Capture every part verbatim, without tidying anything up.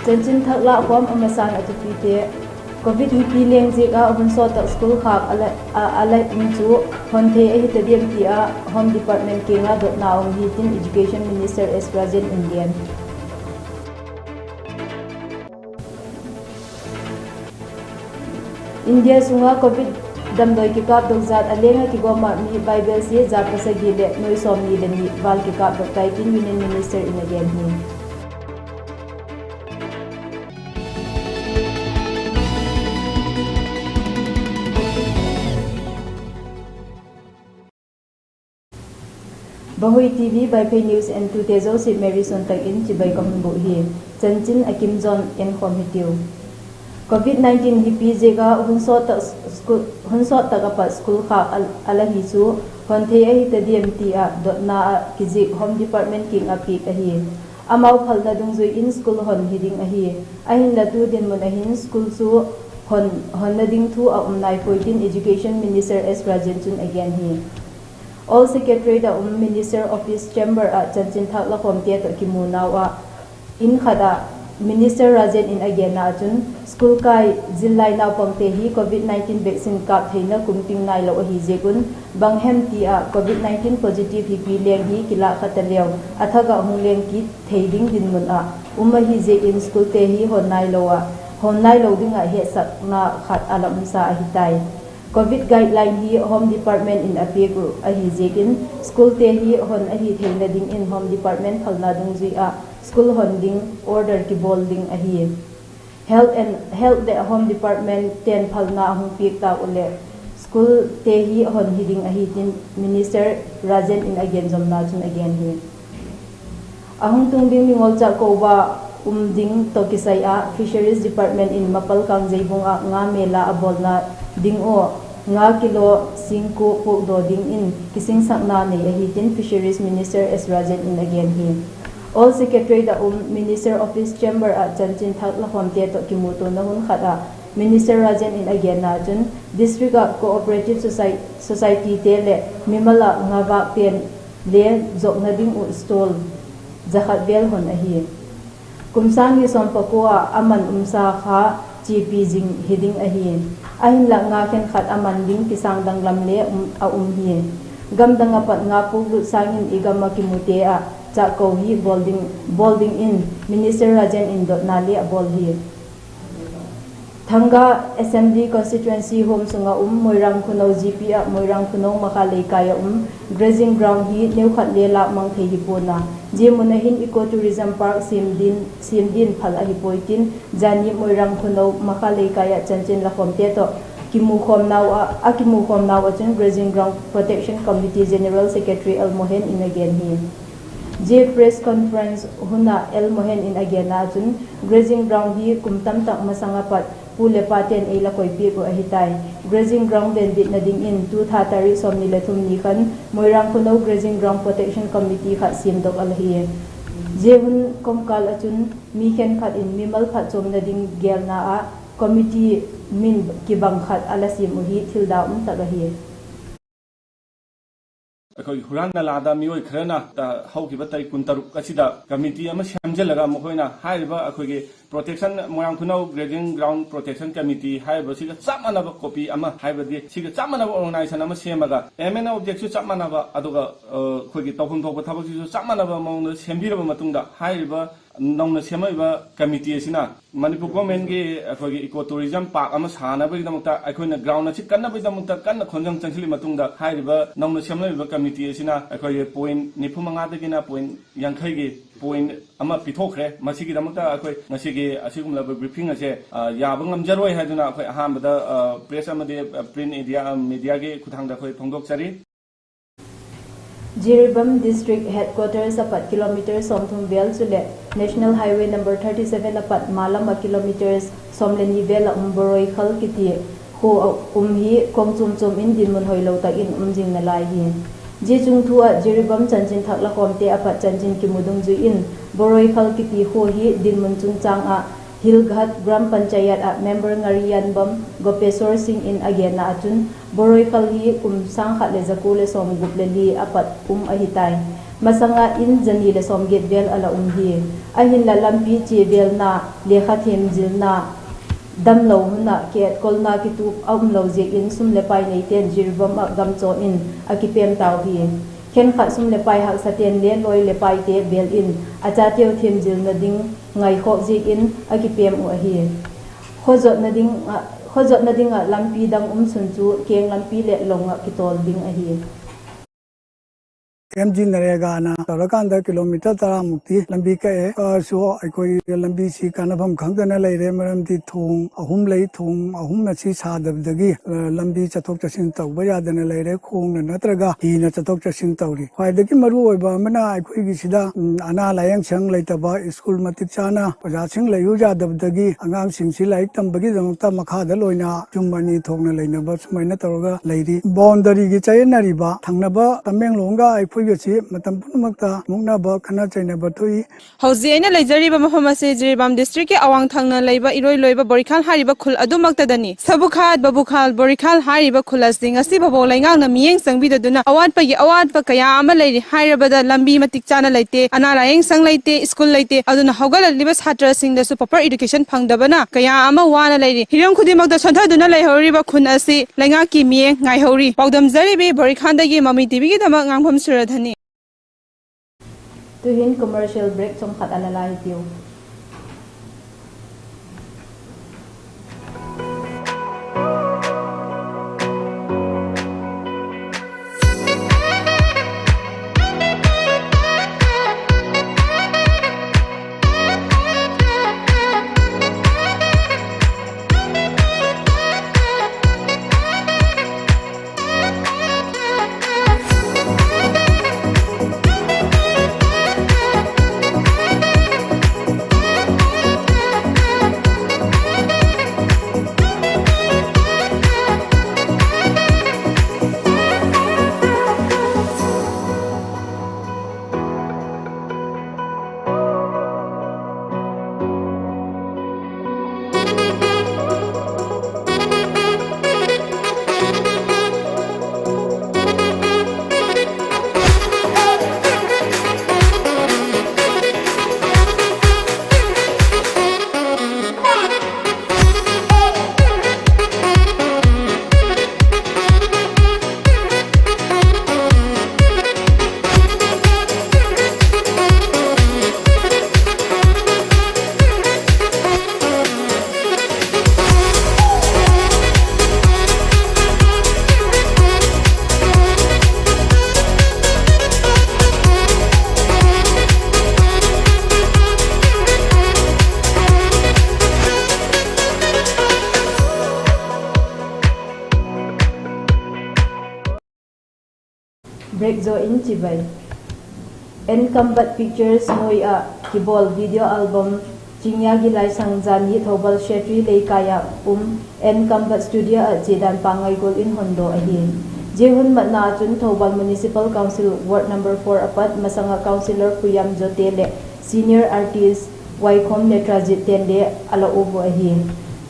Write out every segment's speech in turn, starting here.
Chanchin thak lâkkhawm a masa'n a thupite. Covid hipi leng ziak ah hun sawt tak school khâk a la, a, a la um chu hon thei ahi ta diam ti ah Home Department kiang ah dotna um hi tin Education Minister S Rajen in gen. India sung ah Covid damdawi kikâpdok zat a leng ah kigawm ah mi vaibelsia za pasagi leh nuai sawmni le ni val kikâpdok tai tin Union Minister in a gen hi. Vahui TV Vaiphei News entute zosia Mary Suantak in chibai ka hun bûk hi. Chanchin a kim zawn enkhawm hitiu. Covid nineteen hipi ziak ah hun sawt tak sku-, hun sawt tak ah pat school khâk a, a la hi chu hon thei ahi ta diam ti ah dotna ah kizik Home Department kiang ah piak ahi. Amau phalna dungzui in school hon hi ding ahi. Ahinla tu dinmun ah hin school chu hon, honna ding thu a um nai puai tin Education Minister S Rajen chun a gen hi. Old Secretariat ah um Minister Office Chamber ah chanchin thak lakhawmte tawh kimunau ah, in khat ah Minister Rajen in a genna ah chun, school kai zillai naupangte hi Covid nineteen vaccine kâp theina kum ting nailo ahi ziak un, bang hem ti ah Covid nineteen positive hipi leng hi kilâk kha ta leu, a thak ah hung leng kit thei ding dinmun ah um ahi ziak in schoolte hi hon nailo ah, hon nailo ding ah hetsakna khat a la umsa ahi tai. Covid guideline hi Home Department in a piak uh ahi ziak in, schoolte hi hon ahi theina dingin Home Department phalna dungzui ah school hon ding order kibawl ding ahi. Health and, Health leh Home Department te'n phalna a hung piak tau uleh, schoolte hi hon hi ding ahi tin Minister Rajen in a gen zomna chun a gen hi. A hung tung ding Ningol Chakouba um ding tawh kisai ah Fisheries Department in Mapal Kangjeibung ah nga mêla a bawlna ding ua nga kilo singkua puakdaw dingin kisingsakna nei ahi tin Fisheries Minister S Rajen in a gen hi. Old Secretariat ah um Minister Office Chamber ah chanchin thak lakhawmte tawh kimutuana hun khat ah Minister Rajen in a genna chun, district ah cooperative soci-, societyte leh mimal ah nga vâkte'n le zuakna ding uh stall za khat vel hon ahi. Kum sâng ni sawm pakua ah a man umsa kha chiapi zing hi ding ahi. Ahinla nga khenkhat a man ding kisâng danglam le um, a um hi. Gamdang ah pat nga puaklut sâng in i gam ah kimute ah Chakou hi bawl ding, bawl dingin Minister Rajen in dotna le a bawl hi. Thanga Assembly Constituency huam sung ah um Moirang Khunou G P ah Moirang Khunou Makha Leikai ah um grazing ground hi neukhat le lâk mang thei hi pua'n a, zia mun ah hin Eco Tourism Park siam din, siam din phal ahi puai tin, zani Moirang Khunou Makha Leikai ah chanchin lakhawmte tawh kimukhawmnau ah, a kimukhawmnau ah chun Grazing Ground Protection Committee General Secretary L Mohen in a gen hi. Zia press conference hun ah L Mohen in a genna chun, grazing ground hi kum tamtak masang ah pat pu leh pate'n ei la koipiak uh ahi tai. Grazing ground venbitna dingin tu tha tarik sawmni leh thum ni khan Moirang Khunou Grazing Ground Protection Committee khat siamdok a la hi. Zia hun kawmkâl ah chun mi khenkhat in mimal phatchuamna ding gelna ah committee min kibang khat a la siam uh hi thil da um tak ahi. ꯑꯩꯈꯣꯏꯒꯤ ꯍꯨꯔꯥꯟꯅ ꯂꯥꯗ ꯃꯤꯑꯣꯏ ꯈꯔꯅ, ꯑ, ꯍꯧꯈꯤꯕ ꯇꯥꯔꯤꯛ ꯀꯨꯟꯇꯔꯨꯛ ꯑꯁꯤꯗ committee ꯑꯃ ꯁꯦꯝꯖꯤꯜꯂꯒ ꯃꯈꯣꯏꯅ ꯍꯥꯏꯔꯤꯕ ꯑꯩꯈꯣꯏꯒꯤ Protection, Moirang Khunnou Grazing Ground Protection Committee ꯍꯥꯏꯔꯤꯕꯁꯤꯒ ꯆꯞ ꯃꯥꯟꯅꯕ copy ꯑꯃ, ꯍꯥꯏꯕꯗꯤ ꯁꯤꯒ ꯆꯞ ꯃꯥꯟꯅꯕ organization ꯑꯃ ꯁꯦꯝꯃꯒ, aim and objectꯁꯨ ꯆꯞ ꯃꯥꯟꯅꯕ, ꯑꯗꯨꯒ, ꯑ, ꯑꯩꯈꯣꯏꯒꯤ ꯇꯧꯐꯝ ꯊꯣꯛꯄ ꯊꯕꯛꯁꯤꯁꯨ ꯆꯞ ꯃꯥꯟꯅꯕ ꯃꯑꯣꯡꯗ ꯁꯦꯝꯕꯤꯔꯕ ꯃꯇꯨꯡꯗ, ꯍꯥꯏꯔꯤꯕ ꯅꯧꯅ ꯁꯦꯝꯃꯛꯏꯕ committee ꯑꯁꯤꯅ ꯃꯅꯤꯄꯨꯔ governmentꯀꯤ ꯑꯩꯈꯣꯏꯒꯤ eco tourism park ꯑꯃ ꯁꯥꯅꯕꯒꯤꯗꯃꯛꯇ ꯑꯩꯈꯣꯏꯅ ground ꯑꯁꯤ ꯀꯟꯅꯕꯒꯤꯗꯃꯛꯇ ꯀꯟꯅ ꯈꯣꯟꯖꯪ ꯆꯪꯁꯤꯜꯂꯤ ꯃꯇꯨꯡꯗ, ꯍꯥꯏꯔꯤꯕ ꯅꯧꯅ ꯁꯦꯝꯂꯛꯂꯤꯕ committee ꯑꯁꯤꯅ ꯑꯩꯈꯣꯏꯒꯤ point ꯅꯤꯐꯨ ꯃꯉꯥꯗꯒꯤꯅ point ꯌꯥꯡꯈꯩꯒꯤ point ꯑꯃ ꯄꯤꯊꯣꯛꯈ꯭ꯔꯦ꯫ ꯃꯁꯤꯒꯤꯗꯃꯛꯇ ꯑꯩꯈꯣꯏ ꯉꯁꯤꯒꯤ ꯑꯁꯤꯒꯨꯝꯂꯕ briefing ꯑꯁꯦ, ꯑ, ꯌꯥꯕ ꯉꯝꯖꯔꯣꯏ ꯍꯥꯏꯗꯨꯅ ꯑꯩꯈꯣꯏ ꯑꯍꯥꯟꯕꯗ, ꯑ, press ꯑꯃꯗꯤ, ꯑ, print media, ꯑ, mediaꯒꯤ ꯈꯨꯠꯊꯥꯡꯗ ꯑꯩꯈꯣꯏ ꯐꯣꯡꯗꯣꯛꯆꯔꯤ꯫ Jiribam District Headquarters apat kilometer sawmthum vel chuleh National Highway number thirty seven apat malam ah kilometres sawm le ni vel ah um Boroi Khal kiti khua a um hi kawng chuam chuam in dinmun hoilo tak in um zing nalai hi. Zia chungthu ah Jiribam chanchin thak lakhawmte apat chanchin kimu dungzui in Boroi Khal kiti khua hi dinmun chungchâng ah Hilghat Gram Panchayat ah member Ngariyanbam Gopeswar Singh in a genna ah chun, Boroi Khal hi kum sâng khat leh za kua leh sawmgup le li apat um ahi tai. Masang ah in zani leh sawmgiat vel a la um hi. Ahinla lampi chia velna, lekha thiamzilna, damlo hun ah kietkolna kitup a umlo ziakin sum leh pai neite'n Jiribam ah gam chawn in a kipêm tau hi. Khenkhat sum leh pai haksate'n le lawi leh paite bêl in a chateu thiamzilna ding ngaikhawk ziakin a kipêm uh ahi. Khawzatna ding ah, khawzatna ding ah lampi dang um sun chu keng lampi leh long ah kitawl ding ahi. ꯂꯝꯕꯤ ꯀꯛꯑꯦ꯫ ꯂꯝꯕꯤ ꯁꯤ ꯀꯥꯟꯅꯐꯝ ꯈꯪꯗꯅ ꯂꯩꯔꯦ꯫ ꯃꯔꯝꯗꯤ ꯊꯣꯡ ꯑꯍꯨꯝ ꯂꯩ, ꯊꯣꯡ ꯑꯍꯨꯝ ꯑꯁꯤ ꯁꯥꯗꯕꯗꯒꯤ, ꯑ, ꯂꯝꯕꯤ ꯆꯠꯊꯣꯛ ꯆꯠꯁꯤꯟ ꯇꯧꯕ ꯌꯥꯗꯅ ꯂꯩꯔꯦ꯫ ꯈꯣꯡꯅ ꯅꯠꯇ꯭ꯔꯒ ꯍꯤꯅ ꯆꯠꯊꯣꯛ ꯆꯠꯁꯤꯟ ꯇꯧꯔꯤ꯫ ꯈ꯭ꯋꯥꯏꯗꯒꯤ ꯃꯔꯨ ꯑꯣꯏꯕ ꯑꯃꯅ ꯑꯩꯈꯣꯏꯒꯤꯁꯤꯗ, ꯎꯝ, ꯑꯅꯥ ꯂꯥꯌꯦꯡ ꯁꯪ ꯂꯩꯇꯕ, ꯁ꯭ꯀꯨꯜ ꯃꯇꯤꯛ ꯆꯥꯅ ꯑꯣꯖꯥꯁꯤꯡ ꯂꯩꯌꯨ ꯌꯥꯗꯕꯗꯒꯤ ꯑꯉꯥꯡꯁꯤꯡꯁꯤ ꯂꯥꯏꯔꯤꯛ ꯇꯝꯕꯒꯤꯗꯃꯛꯇ ꯃꯈꯥꯗ ꯂꯣꯏꯅ ꯌꯨꯝ ꯑꯅꯤ ꯊꯣꯛꯅ ꯂꯩꯅꯕ ꯁꯨꯃꯥꯏꯅ ꯇꯧꯔꯒ ꯂꯩꯔꯤ꯫ ꯕꯥꯎꯟꯗꯔꯤꯒꯤ ꯆꯌꯦꯠꯅꯔꯤꯕ ꯊꯪꯅꯕ ꯇꯃꯦꯡꯂꯣꯡꯒ ꯑꯩꯈꯣꯏꯒꯁꯤ ꯃꯇꯝ ꯄꯨꯝꯅꯃꯛꯇ ꯃꯨꯛꯅꯕ, ꯈꯠꯅ ꯆꯩꯅꯕ ꯊꯣꯛꯏ꯫ ꯍꯧꯖꯤꯛ ꯑꯩꯅ ꯂꯩꯖꯔꯤꯕ ꯃꯐꯝ ꯑꯁꯤ ꯖꯤꯔꯤꯕꯥꯝ district ꯀꯤ ꯑꯋꯥꯡ ꯊꯪꯅ ꯂꯩꯕ ꯏꯔꯣꯏ ꯂꯣꯏꯕ ꯕꯣꯔꯤꯈꯥꯜ ꯍꯥꯏꯔꯤꯕ ꯈꯨꯜ ꯑꯗꯨꯃꯛꯇꯗꯅꯤ꯫ ꯁꯕꯨꯈꯥꯠ, ꯕꯕꯨꯈꯥꯜ, ꯕꯣꯔꯤꯈꯥꯜ ꯍꯥꯏꯔꯤꯕ ꯈꯨꯜ ꯑꯁꯤ ꯉꯁꯤ ꯐꯥꯎꯕ ꯂꯩꯉꯥꯛꯅ ꯃꯤꯠꯌꯦꯡ ꯆꯪꯕꯤꯗꯗꯨꯅ ꯑꯋꯥꯠꯄꯒꯤ ꯑꯋꯥꯠꯄ ꯀꯌꯥ ꯑꯃ ꯂꯩꯔꯤ꯫ ꯍꯥꯏꯔꯕꯗ ꯂꯝꯕꯤ ꯃꯇꯤꯛ ꯆꯥꯅ ꯂꯩꯇꯦ, ꯑꯅꯥ ꯂꯥꯌꯦꯡ ꯁꯪ ꯂꯩꯇꯦ, ꯁ꯭ꯀꯨꯜ ꯂꯩꯇꯦ꯫ ꯑꯗꯨꯅ ꯍꯧꯒꯠꯂꯛꯂꯤꯕ ꯁꯥꯇ꯭ꯔꯁꯤꯡꯗꯁꯨ proper education ꯐꯪꯗꯕꯅ ꯀꯌꯥ ꯑꯃ ꯋꯥꯅ ꯂꯩꯔꯤ꯫ ꯍꯤꯔꯝ ꯈꯨꯗꯤꯡꯃꯛꯇ ꯁꯣꯟꯊꯗꯨꯅ ꯂꯩꯍꯧꯔꯤꯕ ꯈꯨꯟ ꯑꯁꯤ ꯂꯩꯉꯥꯛꯀꯤ ꯃꯤꯠꯌꯦꯡ ꯉꯥꯏꯍꯧꯔꯤ꯫ ꯄꯥꯎꯗꯝꯖꯔꯤꯕꯤ ꯕꯣꯔꯤꯈꯥꯟꯗꯒꯤ ꯃꯃꯤ ꯇꯤꯚꯤꯒꯤꯗꯃꯛ ꯉꯥꯡꯐꯝ ꯁꯨꯔꯙꯅꯤ꯫ Tuhin commercial break chawm khat a la la hitiu. Break zaw in chibai. N Kambat Pictures nuai ah kibawl video album Chingyagi Laisang zani Thoubal Shetri Leikai ah um N Kambat Studio ah chiadan pangai gual in hondaw ahi. Zia hun matna ah chun Thoubal Municipal Council Ward number four a pat masang ah Councillor Puyam Jote leh senior artist Waikhom Netrajit ten le a la uap uh ahi.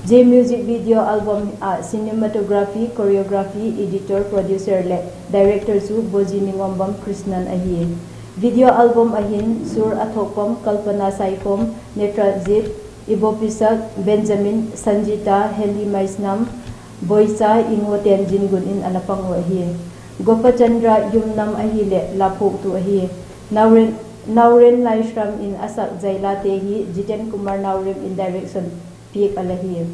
Zia music video album ah cinematography, choreography, editor, producer leh director chu Boji Ningombam Krishnan ahi. Video album ah hin Sur Athokpam, Kalpana Saikhom, Netrajit, Ibopisak Benjamin, Sanjita, Heli Maisnam, Boicha, Ingo ten zin gun in a la pang uh ahi. Gopachandra Yumnam ahileh la phuaktu ahi. Nauren, Nauren Laishram in a sak Zailate hi Jiten Kumar Naorem in direction piak a la hi.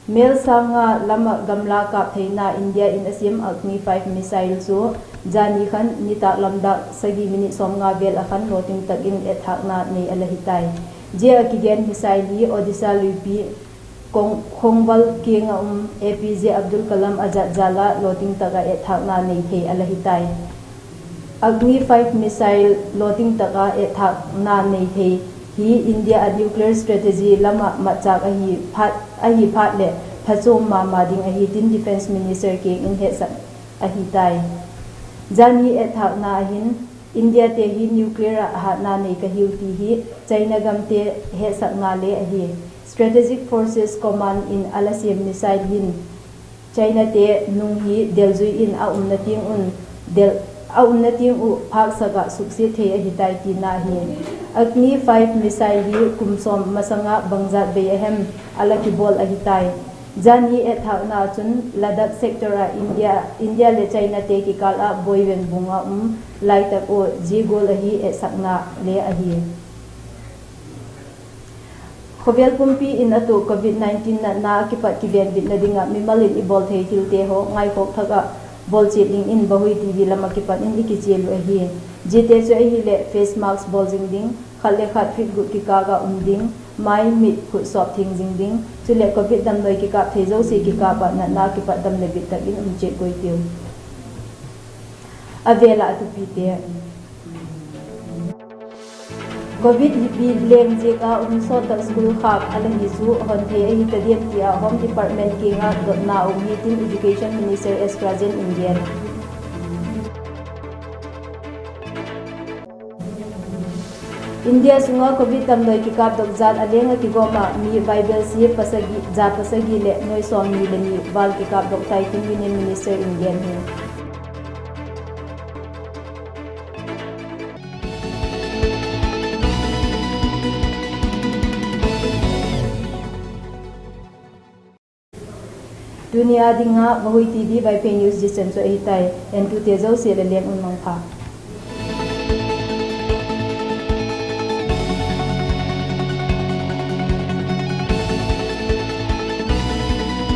Mêl sâng nga lam ah gamla kâp theina India in a siam Agni five missile chu zani khan nitâk lam dâk sagi minute sawmnga vêl ah khan lawting tak in etthâkna nei a la hi tai. Zia a kigen missile hi Odisha luipi Khongval kiang ah um A P J Abdul Kalam a zat jal ah lawting tak ah etthâkna nei thei a la hi tai. Agni five missile lawting tak ah etthâkna nei thei hi India a nuclear strategy lam ah matchâk ahi phat, ahi phat leh phachuam ma ma ding ahi tin Defence Minister kiang in hetsak ahi tai. Zani etthâkna ah hin Indiate hi nuclear ah hatna nei ka hiu ti hi China gamte hetsakna le ahi. Strategic Forces Command in a la siam missile hin Chinate nung hi delzui in a umna tiang un del a umna tiang uh phâksak ah suksiat thei ahi tai tina hi. Agni five missile hi kum sawm masang ah bangjat bei a hem a la kibawl ahi tai. Zani etthâkna chun Ladakh sector ah India, India leh Chinate kikâl ah Boiven bung ah um laitak uh zia gual ahi etsakna le ahi. Khawvel pumpi in a tuak Covid nineteen natna a kipat kivenbitna ding ah mimal in i bawl thei thilte haw ngaikhawk thak ah bawl chiat dingin Vahui TV lam ah kipat in i kichial uh ahi. Ziate chu ahileh face mask bawl zing ding, khat le khat feet guk kikâl ah um ding, mai, mit, khut sawp thiang zing ding, chuleh Covid damdawi kikâp thei zosia kikâp ah natna kipat dam leh bit tak in um chiat koi tiu. A vêl ah a tupite. Covid hi leng ziak ah hun sawt tak school khâk a la hi chu hon thei ahi ta diam ti ah Home Department kiang ah dotna um hi tin Education Minister S Rajen in gen. India sung ah Covid damdawi kikâpdok zat a leng ah kigawm ah mi vaibelsia pasagi, za pasagi leh nuai sawmni le ni val kikâpdok tai tin Union Minister in gen hi. Tuni a ding ah Vahui TV Vaiphei News zia chan chu ahi tai. Entute zosia le leng un mangpha.